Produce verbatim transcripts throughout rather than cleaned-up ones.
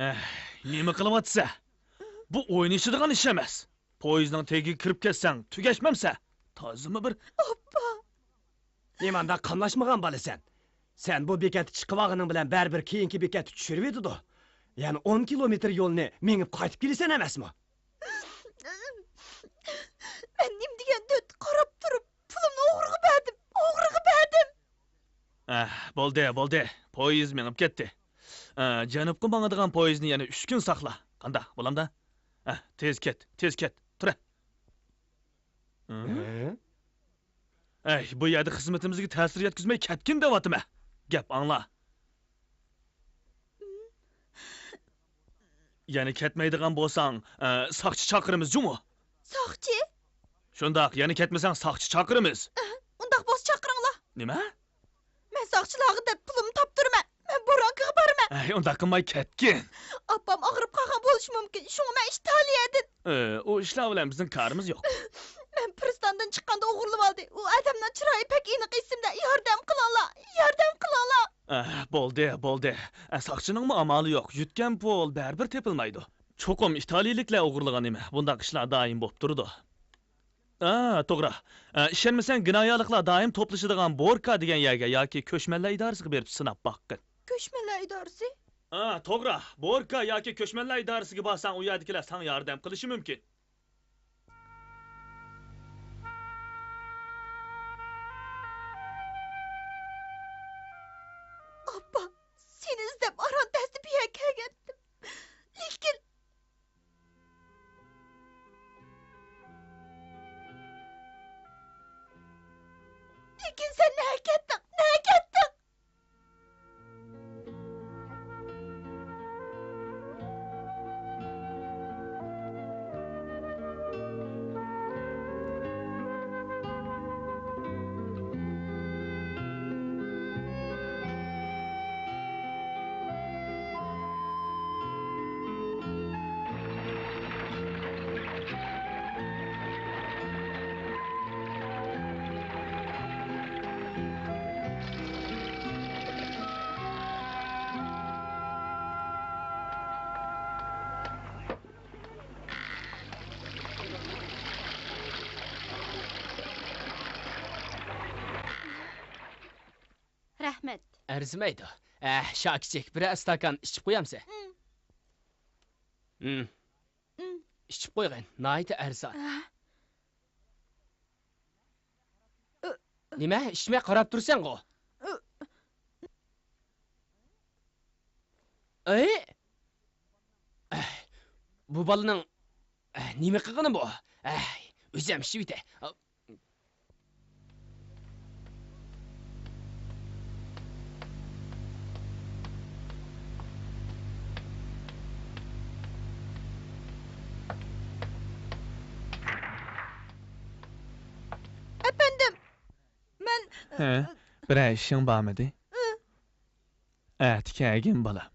ئەھ، نېمە قىلىۋاتىسە؟ بۇ ئوينىشىدىغان ئىش ئەمەس. پويىزنىڭ تېگىگە كىرىپ كەتسەڭ، تۈگەشمەمسە؟ تازىمۇ بىر ئاپا. نېمانداق قاملاشمىغان بالىسەن؟ سەن بۇ بېكەتتە چىقىۋالغىنىڭ بىلەن بەرىبىر كېيىنكى بېكەتتە چۈشۈرۈۋېتىدۇ. يەنە ئون كىلومېتىر يولنى مېڭىپ قايتىپ كېلىسەن ئەمەسمۇ؟ مەن نېمە دېگەن دۆت قاراپ تۇرۇپ، پۇلۇمنى ئوغرىغا بەردىم، ئوغرىغا بەردىم. ئەھ، بولدى، بولدى. پويىز مېڭىپ كەتتى. ئە، جەنۇبقا ماڭىدىغان پويىزنى يەنە ئۈچ كۈن ساقلا. قانداق، بولامدا؟ ئە، تېز كەت، تېز كەت، تۇرە. ھە؟ ھە؟ ئەي، بۇ يەردە خىزمىتىمىزگە تەسىر يەتكۈزمەي كەتكىن دەۋاتىمەن. گەپ ئاڭلا. يەنە كەتمەيدىغان بولساڭ، ئە، ساقچى چاقىرىمىز جۇمۇ. ساقچى؟ شۇنداق، يەنە كەتمىسەڭ ساقچى چاقىرىمىز. ئۇنداق بولسا چاقىرىڭلار. نېمە؟ مەن ساقچىلارغا دەپ پۇلۇمنى تاپتۇرىمەن. مەن بورانكىغا بارىمەن. ئەي، ئۇنداق قىلماي كەتكىن. ئاپام ئاغرىپ قالغان بولۇشى مۇمكىن. شۇڭا مەن ئىتالىيەدىن. ئى، ئۇ ئىشلار بىلەن بىزنىڭ كارىمىز يوق. مەن پىرىستاندىن چىققاندا ئوغرىلىۋالدى. ئۇ ئادەمنىڭ چىرايى بەك ئېنىق ئېسىمدە. ياردەم قىلىڭلار! ياردەم قىلىڭلار! ئە، بولدى، بولدى. ئە، ساقچىنىڭمۇ ئامالى يوق. يۈتكەن پۇل بەرىبىر تېپىلمايدۇ. چوقۇم ئىتالىيىلىكلەر ئوغرىلىغان نېمە. بۇنداق ئىشلار دائىم بولۇپ تۇرىدۇ. ئا، توغرا. ئە، ئىشەنمىسەڭ، گىنايالىقلار دائىم توپلىشىدىغان بوركا دېگەن يەرگە ياكى كۆچمەنلەر ئىدارىسىگە بېرىپ سىناپ باققىن. كۆچمەنلەر ئىدارىسى؟ ئا، توغرا. بوركا ياكى كۆچمەنلەر ئىدارىسىگە بارساڭ، ئۇ يەردىكىلەر ساڭا ياردەم قىلىشى مۇمكىن. ئاپا، سېنى ئىزدەپ ئاران تەستە بۇ يەرگە كەلگەنتىم. لېكىن، لېكىن سەن نەگە كەتتىڭ؟ نەگە كەتتىڭ؟ رەھمەت. ئەرزىمەيدۇ. ئەھ، شاكىچىك، بىرەر ئىستاكان ئىچىپ قويامسەن؟ ئىم. ئىم. ئىم. ئىچىپ قويغىن، ناھايىتى ئەرزان. ئە. ئۆ. نېمە، ئىچمەي قاراپ تۇرسەنغۇ؟ ئۆ. ئەي! ئەھ، بۇ بالىنىڭ، ئەھ، نېمە قىلغىنى بۇ؟ ئەھ، ئۆزۈم ئىچىۋېتەي. ئەپەندىم، مەن، ھە، بىرەر ئىشىڭ بارمىدى؟ ئەتە كەلگىن، بالام.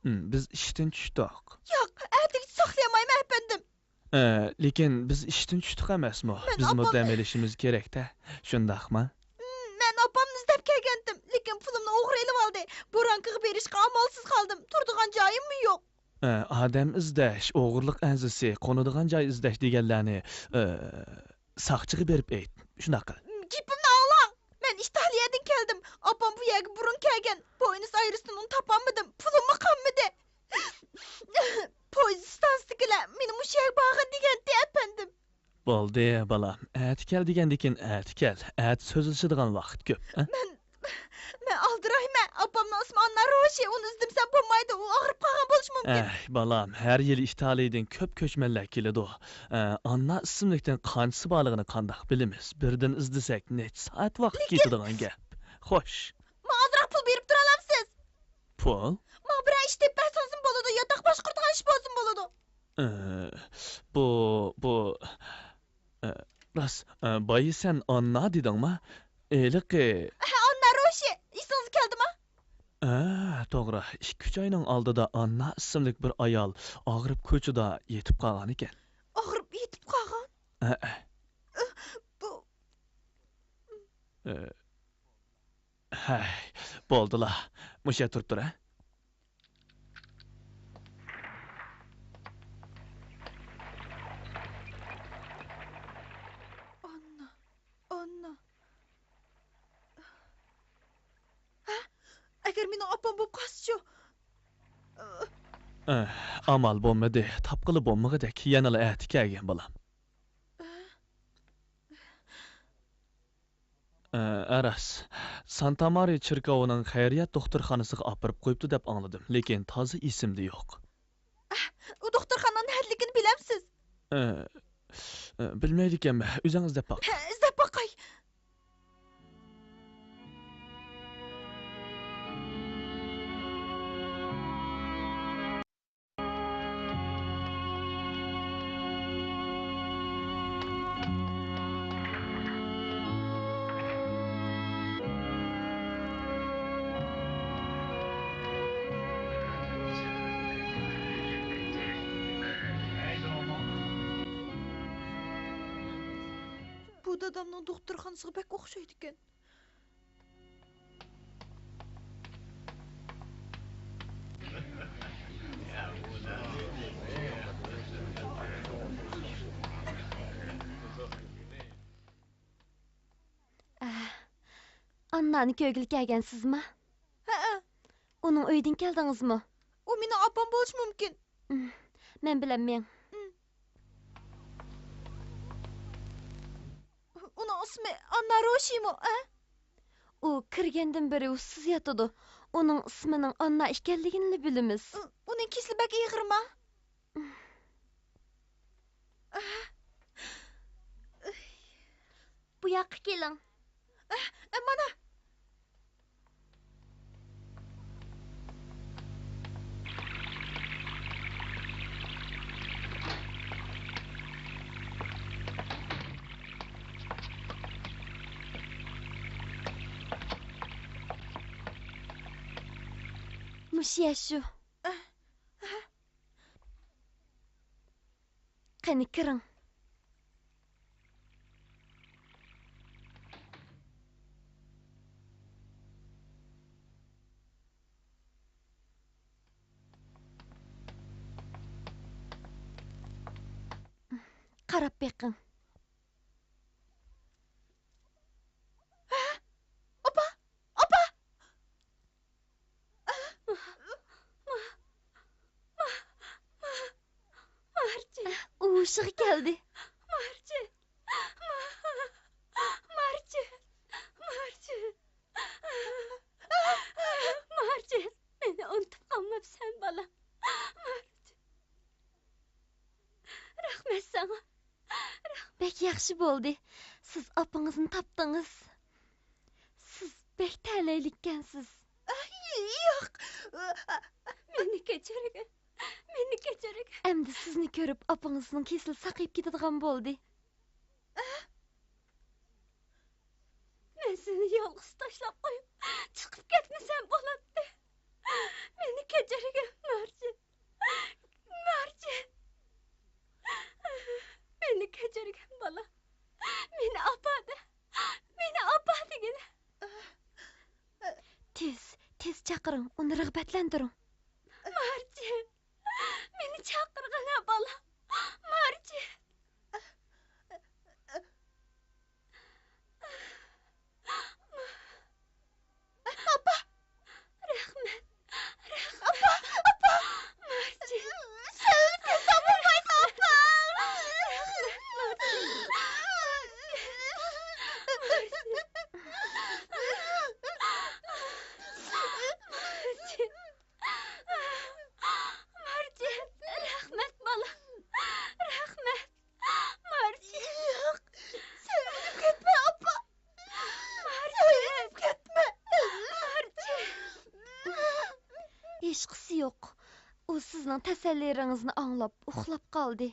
ھىم، بىز ئىشتىن چۈشتۇق. ياق، ئەتىگىچە ساقلىيالمايمەن، ئەپەندىم. ئە، لېكىن بىز ئىشتىن چۈشتۇق ئەمەسمۇ؟ مەن بىزمۇ ئاپام دەم ئېلىشىمىز كېرەك-تە، شۇنداقمۇ؟ ھىم، مەن ئاپامنى ئىزدەپ كەلگەنتىم، لېكىن پۇلۇمنى ئوغرى ئېلىۋالدى. بورانكىغا بېرىشقا ئامالسىز قالدىم، تۇرىدىغان جايىممۇ يوق. ئە، ئادەم ئىزدەش، ئوغرىلىق ئەنزىسى، قونىدىغان جاي ئىزدەش دېگەنلەرنى، ئە، ساقچىغا بېرىپ ئېيت، شۇنداق قىل. گېپىمنى ئاڭلاڭ! مەن ئىتالىيەدىن كەلدىم. ئاپام بۇ يەرگە بۇرۇن كەلگەن. بوينس ئايرېستىن ئۇنى تاپالمىدىم. پۇلۇممۇ قالمىدى. پويىز ئىستانسىدىكىلەر مېنى مۇشۇ يەرگە بارغىن دېگەنتى، ئەپەندىم. بولدى، بالام. ئەتە كەل دېگەندىكىن ئەتە كەل. ئەتە سۆزلىشىدىغان ۋاقىت كۆپ، ھە؟ مەن مەن ئالدىرايمەن. ئاپامنىڭ ئىسمى ئاننا روشى. ئۇنى ئىزدىمىسەم بولمايدۇ. ئۇ ئاغرىپ قالغان بولۇشى مۇمكىن. ئەي، بالام، ھەر يىلى ئىتالىيىدىن كۆپ كۆچمەنلەر كېلىدۇ. ئە، ئاننا ئىسىملىكتىن قانچىسى بارلىقىنى قانداق بىلىمىز؟ بىردىن ئىزدىسەك، نەچچە سائەت ۋاقىت لېكىن كېتىدىغان گەپ. خوش. ماڭا ئازراق پۇل بېرىپ تۇرالامسىز؟ پۇل؟ ماڭا بىرەر ئىش تېپىپ بەرسىڭىزمۇ بولىدۇ، ياتاق باشقۇرىدىغان ئىش بولسىمۇ بولىدۇ. ئە، بۇ، بۇ، ئە، راست، ئە، بايا سەن ئاننا دېدىڭما؟ ھېلىقى. ھە، ئاننا روشى. ئېسىڭىزگە كەلدىما؟ ھە، توغرا. ئىككى-ئۈچ ئاينىڭ ئالدىدا ئاننا ئىسىملىك بىر ئايال ئاغرىپ كوچىدا يېتىپ قالغانىكەن. ئاغرىپ يېتىپ قالغان؟ ھە. بۇ ئە، ھەي، بولدىلا. مۇشۇ يەردە تۇرۇپ تۇر، ھە؟ ئەگەر مېنىڭ ئاپام بولۇپ قالسىچۇ؟ ئەھ، ئامال بولمىدى، تاپقىلى بولمىغۇدەك، يەنىلا ئەتە كەلگىن، بالام. ئە، ئە، راست. سانتا مارىيا چېركاۋىنىڭ خەيرىيەت دوختۇرخانىسىغا ئاپىرىپ قويۇپتۇ دەپ ئاڭلىدىم، لېكىن تازا ئېسىمدە يوق. ئەھ، ئۇ دوختۇرخانىنىڭ نەدىلىكىنى بىلەمسىز؟ ئە، ئە، بىلمەيدىكەنمەن، ئۆزۈڭ ئىزدەپ باق. ھە، ئىزدەپ باقاي. بۇ دادامنىڭ دوختۇرخانىسىغا بەك ئوخشايدىكەن. ئاننانى كۆرگىلى كەلگەنسىزما؟ ھەئە. ئۇنىڭ ئۆيىدىن كەلدىڭىزمۇ؟ ئۇ مېنىڭ ئاپام بولۇشى مۇمكىن. مەن بىلەن مېڭ. ئۇنىڭ ئىسمى ئاننا روشىمۇ، ئە؟ ئۇ كىرگەندىن بېرى ئۇسسۇز ياتىدۇ. ئۇنىڭ ئىسمىنىڭ ئاننا ئىكەنلىكىنىلا بىلىمىز. ئۇنىڭ كېسىلى بەك ئېغىرما؟ بۇ ياققا كېلىڭ. ئە، ئە، مانا. مۇشۇ يەر شۇ. ئە، ئە. قېنى، كىرىڭ. قاراپ بېقىڭ. ھە؟ ئاپا! ئاپا! مارجان. ئۇ ھوشىغا كەلدى. مارجان. مارجان. مارجان. مارجان. مارجان. مېنى ئۇنتۇپ قالماپسەن، بالام. مارجان. رەھمەت ساڭا. بەك ياخشى بولدى. سىز ئاپىڭىزنى تاپتىڭىز. سىز بەك تەلەيلىككەنسىز. ئاي، ياق. مېنى كەچۈرگىن. مېنى كەچۈرگىن. ئەمدى سىزنى كۆرۈپ، ئاپىڭىزنىڭ كېسىلى ساقىيىپ كېتىدىغان بولدى. مەن سېنى يالغۇز تاشلاپ قويۇپ، چىقىپ كەتمىسەم بولاتتى. مېنى كەچۈرگىن، مارجان. مارجان! مېنى كەچۈرگىن، بالام. مېنى ئاپا دە. مېنى ئاپا دېگىنە. تېز، تېز چاقىرىڭ، ئۇنى رىغبەتلەندۈرۈڭ. مارجان! مېنى چاقىرغىنا، بالام. مارجان! ئاپا! رەھمەت! رەھمەت! ئاپا! ئاپا! مارجان! سەن كەتسەڭ بولمايدۇ، ئاپا! رەھمەت، مارجان! مارجان! مارجان! مارجان! رەھمەت، بالام! رەھمەت! مارجان! ياق! سەن ئۆلۈپ كەتمە، ئاپا! مارجان! سەن ئۆلۈپ كەتمە! مارجان! ھېچقىسى يوق. ئۇ سىزنىڭ تەسەللىلىرىڭىزنى ئاڭلاپ ئۇخلاپ قالدى.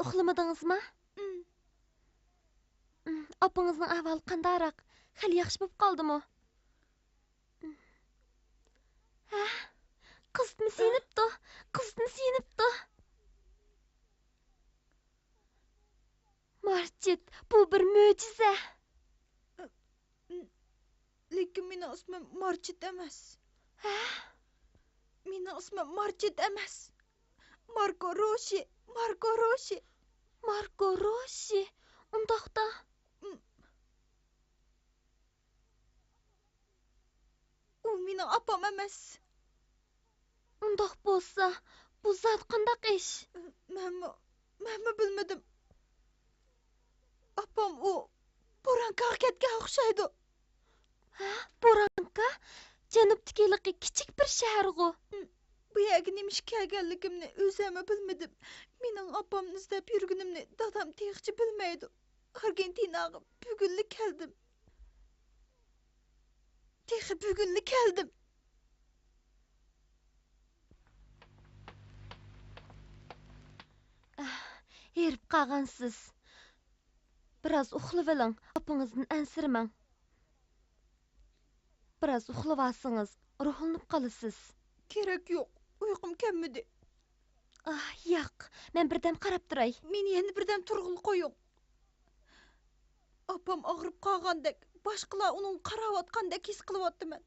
ئۇخلىمىدىڭىزما؟ ئاپىڭىزنىڭ ئەھۋالى قانداقراق؟ خېلى ياخشى بولۇپ قالدىمۇ؟ ھە؟ قىزىتمىسى يېنىپتۇ، قىزىتمىسى يېنىپتۇ. مارچېت، بۇ بىر مۆجىزە. لېكىن مېنىڭ ئىسمىم مارچېت ئەمەس. ھە؟ مېنىڭ ئىسمىم مارچېت ئەمەس. ماركو روشى، ماركو روشى. ماركو روشى؟ ئۇنداقتا ئۇ مېنىڭ ئاپام ئەمەس. ئۇنداق بولسا، بۇ زادى قانداق ئىش؟ مەنمۇ، مەنمۇ بىلمىدىم. ئاپام ئۇ بورانكاغا كەتكەن ئوخشايدۇ. ھە؟ بورانكا؟ جەنۇبتىكى ھېلىقى كىچىك بىر شەھەرغۇ. بۇ يەرگە نېمە ئىش كەلگەنلىكىمنى ئۆزۈممۇ بىلمىدىم. مېنىڭ ئاپامنى ئىزدەپ يۈرگىنىمنى دادام تېخىچە بىلمەيدۇ. ئارگېنتىناغا بۈگۈنلا كەلدىم. تېخى بۈگۈنلا كەلدىم. ئاھ، ھېرىپ قالغانسىز. بىراز ئۇخلىۋېلىڭ، ئاپىڭىزدىن ئەنسىرىمەڭ. بىراز ئۇخلىۋالسىڭىز، روھلىنىپ قالىسىز. كېرەك يوق، ئۇيقۇم كەلمىدى. ئاھ، ياق، مەن بىردەم قاراپ تۇراي. مېنى يەنە بىردەم تۇرغىلى قويۇڭ. ئاپام ئاغرىپ قالغاندەك، باشقىلار ئۇنىڭغا قاراۋاتقاندەك ھېس قىلىۋاتىمەن.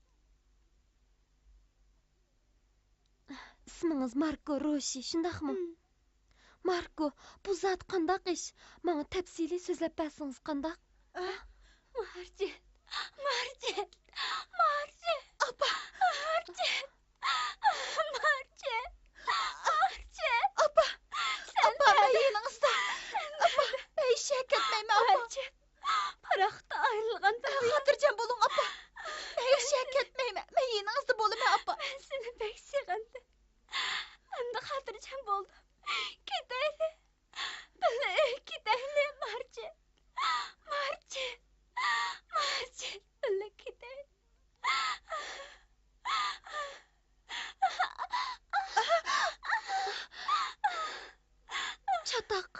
ئىسمىڭىز ماركو روشى، شۇنداقمۇ؟ ماركو، بۇ زادى قانداق ئىش؟ ماڭا تەپسىلىي سۆزلەپ بەرسىڭىز قانداق؟ مارجېت، مارجېت، مارجېت. ئاپا! مارجېت! مارجېت! مارجېت! ئاپا! سەن ئاپا، مەن نەدە؟ يېنىڭىزدا. سەن ئاپا، نەدە؟ مەن ھېچ يەرگە كەتمەيمەن، ئاپا. مارجېت! پاراخوتتا ئايرىلغاندا مەن خاتىرجەم بولۇڭ، ئاپا. مەن ھېچ يەرگە كەتمەيمەن. مەن يېنىڭىزدا بولىمەن، ئاپا. مەن سېنى بەك سېغىندىم. ئەمدى خاتىرجەم بولدۇم. كېتەيلى. بىللە ئۆيگە كېتەيلى، مارجېت. مارجېت. مارجېت، بىللە كېتەيلى. چاتاق.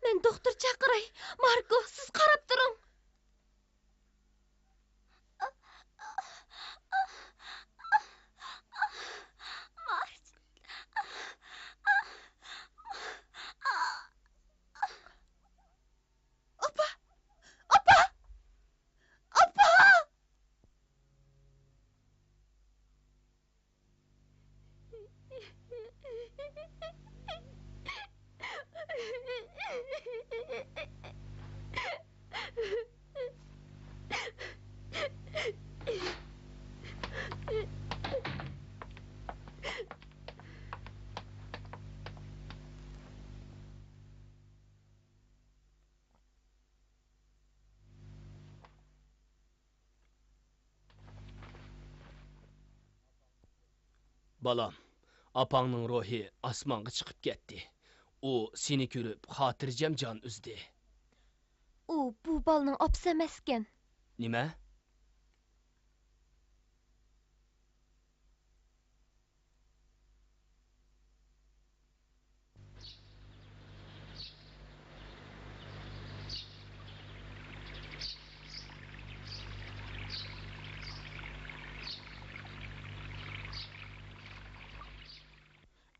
مەن دوختۇر چاقىراي. ماركو، سىز قاراپ تۇرۇڭ. ئاپا! ئاپا! ئاپا! بالام، ئاپاڭنىڭ روھى ئاسمانغا چىقىپ كەتتى. ئۇ سېنى كۆرۈپ خاتىرجەم جان ئۈزدى. ئۇ بۇ بالىنىڭ ئاپىسى ئەمەسكەن. نېمە؟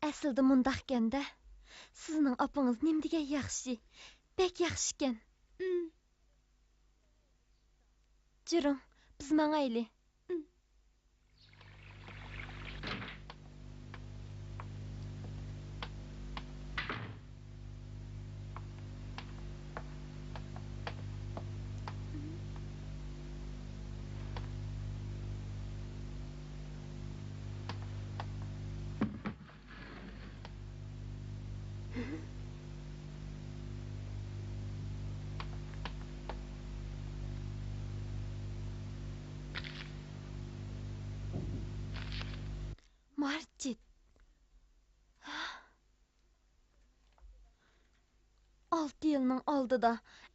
ئەسلىدە مۇنداقكەن-دە، سىزنىڭ ئاپىڭىز نېمىدېگەن ياخشى، بەك ياخشىكەن. ئۇم. جۈرۈڭ، بىز ماڭايلى. مارجېت. ئالتە يىلنىڭ ئالدىدا،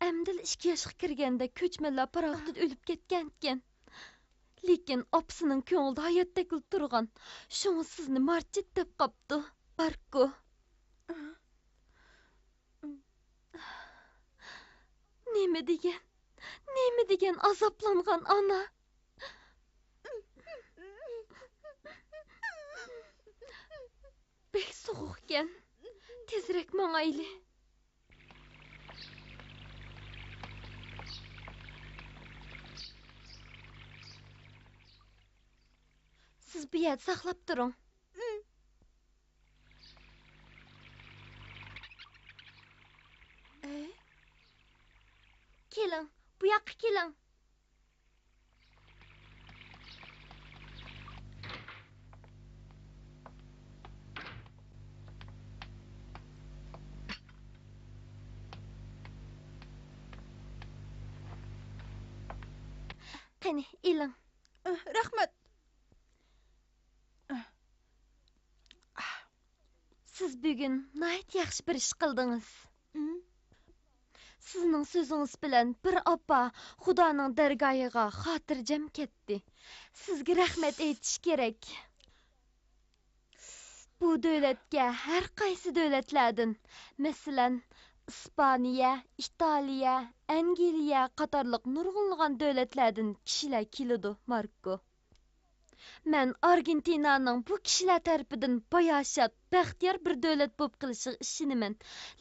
ئەمدىلا ئىككى ياشقا كىرگەندە كۆچمەنلەر پاراخوتىدا ئۆلۈپ كەتكەنىكەن. لېكىن ئاپىسىنىڭ كۆڭلىدە ھاياتتەكلا تۇرغان. شۇڭا سىزنى مارجېت دەپ قاپتۇ. ماركو. نېمە دېگەن، نېمە دېگەن ئازابلانغان ئانا! بەك سوغۇقكەن. تېزرەك ماڭايلى. سىز بۇ يەردە ساقلاپ تۇرۇڭ. ئە؟ كېلىڭ، بۇ ياققا كېلىڭ. قېنى، ئېلىڭ. ئە، رەھمەت. سىز بۈگۈن ناھايىتى ياخشى بىر ئىش قىلدىڭىز. ئىم. سىزنىڭ سۆزىڭىز بىلەن بىر ئاپا خۇدانىڭ دەرگاھىغا خاتىرجەم كەتتى. سىزگە رەھمەت ئېيتىش كېرەك. بۇ دۆلەتكە ھەر قايسى دۆلەتلەردىن، مەسىلەن، ئىسپانىيە، ئىتالىيە، ئەنگلىيە قاتارلىق نۇرغۇنلىغان دۆلەتلەردىن كىشىلەر كېلىدۇ، ماركو. مەن ئارگېنتىنانىڭ بۇ كىشىلەر تەرىپىدىن باياشات، بەختىيار بىر دۆلەت بولۇپ قېلىشىغا ئىشىنىمەن.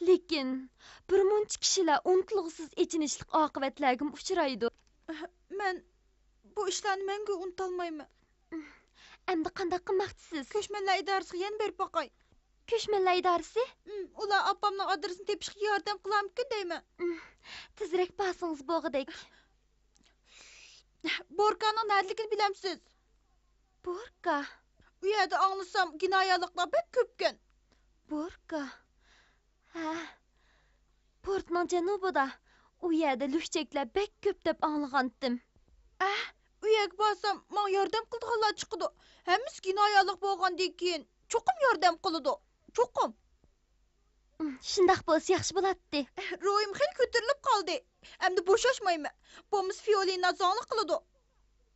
لېكىن بىر مۇنچە كىشىلەر ئۇنتۇلغۇسىز ئېچىنىشلىق ئاقىۋەتلەرگىمۇ ئۇچرايدۇ. مەن بۇ ئىشلارنى مەڭگۈ ئۇنتالمايمەن. ئەمدى قانداق قىلماقچىسىز؟ كۆچمەنلەر ئىدارىسىگە يەنە بېرىپ باقاي. كۆچمەنلەر ئىدارىسى؟ ئۇلار ئاپامنىڭ ئادرېسىنى تېپىشقا ياردەم قىلارمىكىن دەيمەن. تېزرەك بارسىڭىز بولغۇدەك. بوركانىڭ نەدىلىكىنى بىلەمسىز؟ بوركا؟ ئۇ يەردە ئاڭلىسام، گىنايالىقلار بەك كۆپكەن. بوركا؟ ھە، پورتنىڭ جەنۇبىدا. ئۇ يەردە لۈكچەكلەر بەك كۆپ دەپ ئاڭلىغانتىم. ئەھ، ئۇ يەرگە بارسام، ماڭا ياردەم قىلىدىغانلار چىقىدۇ. ھەممىسى گىنايالىق بولغاندىن كېيىن، چوقۇم ياردەم قىلىدۇ. چوقۇم. ئۇم، شۇنداق بولسا ياخشى بولاتتى. روھىم خېلى كۆتۈرۈلۈپ قالدى. ئەمدى بوشاشمايمەن. بولمىسا فىئولىنا زاڭلىق قىلىدۇ.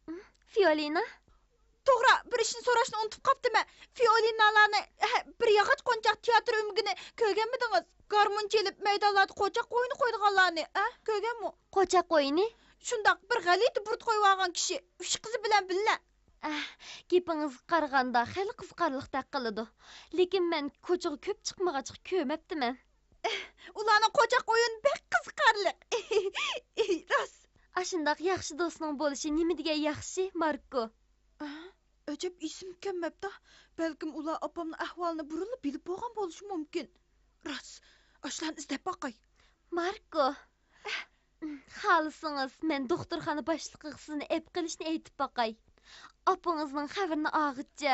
ئۇم، فىئولىنا؟ توغرا، بىر ئىشنى سوراشنى ئۇنتۇپ قاپتىمەن. فىئولىنالارنى، ھە، بىر ياغاچ قونچاق تىياتىر ئۆمىكىنى كۆرگەنمىدىڭىز؟ گارمون چېلىپ مەيدانلاردا قوچاق ئويۇنى قويىدىغانلارنى، ھە، كۆرگەنمۇ؟ قوچاق ئويۇنى؟ شۇنداق، بىر غەلىتە بۇرۇت قويۇۋالغان كىشى، ئۈچ قىزى بىلەن بىللە. ئەھ، گېپىڭىزگە قارىغاندا خېلى قىزىقارلىقتەك قىلىدۇ. لېكىن مەن كوچىغا كۆپ چىقمىغاچقا كۆرمەپتىمەن. ئۇلارنىڭ قوچاق ئويۇنى بەك قىزىقارلىق. راست. ئاشۇنداق ياخشى دوستنىڭ بولۇشى نېمە دېگەن ياخشى، ماركو. ئەجەب ئېسىمگە كەلمەپتۇ. بەلكىم ئۇلار ئاپامنىڭ ئەھۋالىنى بۇرۇنلا بىلىپ بولغان بولۇشى مۇمكىن. راست. ئاشۇلارنى ئىزدەپ باقاي. ماركو. خالىسىڭىز، مەن دوختۇرخانا باشلىقىغا سىزنى ئېلىپ قېلىشنى ئېيتىپ باقاي. ئاپىڭىزنىڭ خەۋىرىنى ئالغىچە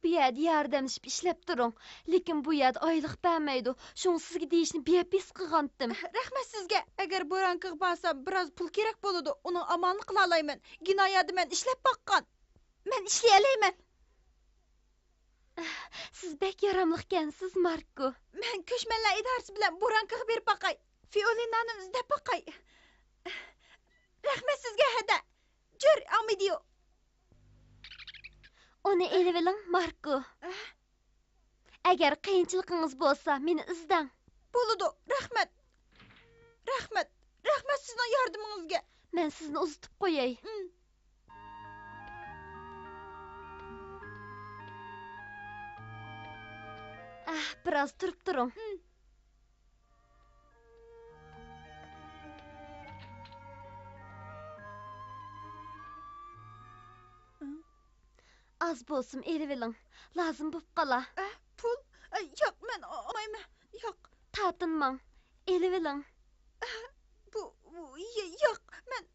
بۇ يەردە ياردەملىشىپ ئىشلەپ تۇرۇڭ. لېكىن بۇ يەردە ئايلىق بەرمەيدۇ. شۇڭا سىزگە دېيىشنى بىھەپپىس قىلغانتىم. رەھمەت سىزگە. ئەگەر بورانكىغا بارسام، بىراز پۇل كېرەك بولىدۇ. ئۇنىڭ ئامالىنى قىلالايمەن. گىنايادا مەن ئىشلەپ باققان. مەن ئىشلىيەلەيمەن. سىز بەك ياراملىقكەنسىز، ماركو. مەن كۆچمەنلەر ئىدارىسى بىلەن بورانكىغا بېرىپ باقاي. فىئولىنانى ئىزدەپ باقاي. رەھمەت سىزگە، ھەدە. جۈر، ئامىدىيو. ئۇنى ئېلىۋېلىڭ، ماركو. ئەگەر قىيىنچىلىقىڭىز بولسا، مېنى ئىزدەڭ. بولىدۇ، رەھمەت. رەھمەت. رەھمەت سىزنىڭ ياردىمىڭىزگە. مەن سىزنى ئۇزىتىپ قوياي. ئىم. ئەھ، بىراز تۇرۇپ تۇرۇڭ. ئىم. ئاز بولسىمۇ ئېلىۋېلىڭ. لازىم بولۇپ قالا. ئە، پۇل؟ ئە، ياق، مەن ئالمايمەن. ياق. تارتىنماڭ. ئېلىۋېلىڭ. ئە، بۇ، بۇ، ي-، ياق، مەن.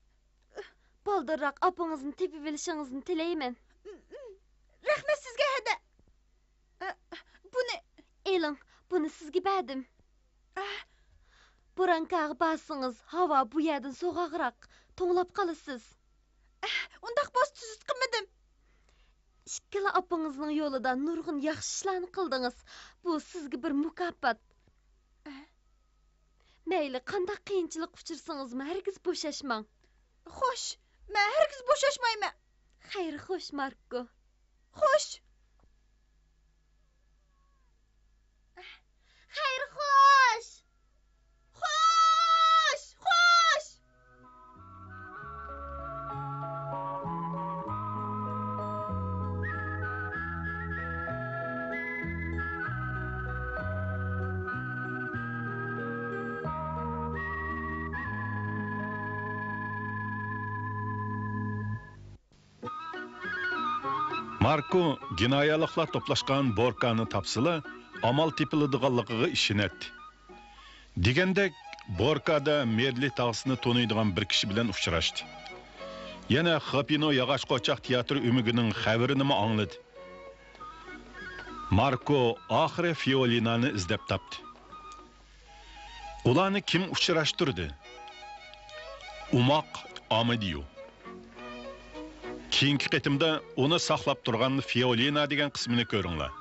بالدۇرراق ئاپىڭىزنى تېپىۋېلىشىڭىزنى تىلەيمەن. رەھمەت سىزگە، ھەدە. ئە، بۇنى. ئېلىڭ، بۇنى سىزگە بەردىم. ئە. بورانكاغا بارسىڭىز، ھاۋا بۇ يەردىن سوغۇقراق، توڭلاپ قالىسىز. ئە، ئۇنداق بولسا تۈزۈت قىلمىدىم. ئىككىلا ئاپىڭىزنىڭ يولىدا نۇرغۇن ياخشى ئىشلارنى قىلدىڭىز. بۇ سىزگە بىر مۇكاپات. ئە. مەيلى قانداق قىيىنچىلىققا ئۇچرىسىڭىزمۇ، ھەرگىز بوشاشماڭ. خوش، مەن ھەرگىز بوشاشمايمەن. خەير خوش، ماركو. خوش. خەير خوش. خوش. ماركو گىنايالىقلار توپلاشقان بوركانى تاپسىلا، ئامال تېپىلىدىغانلىقىغا ئىشىنەتتى. دېگەندەك، بوركادا مېرلى تاغىسىنى تونۇيدىغان بىر كىشى بىلەن ئۇچراشتى. يەنە خاپىنو ياغاچ قوچاق تىياتىر ئۆمىكىنىڭ خەۋىرىنىمۇ ئاڭلىدى. ماركو ئاخىرى فىئولىنانى ئىزدەپ تاپتى. ئۇلارنى كىم ئۇچراشتۇردى؟ ئوماق ئامېدىيو. كېيىنكى قېتىمدا ئۇنى ساقلاپ تۇرغان فىئولىنا دېگەن قىسمىنى كۆرۈڭلار.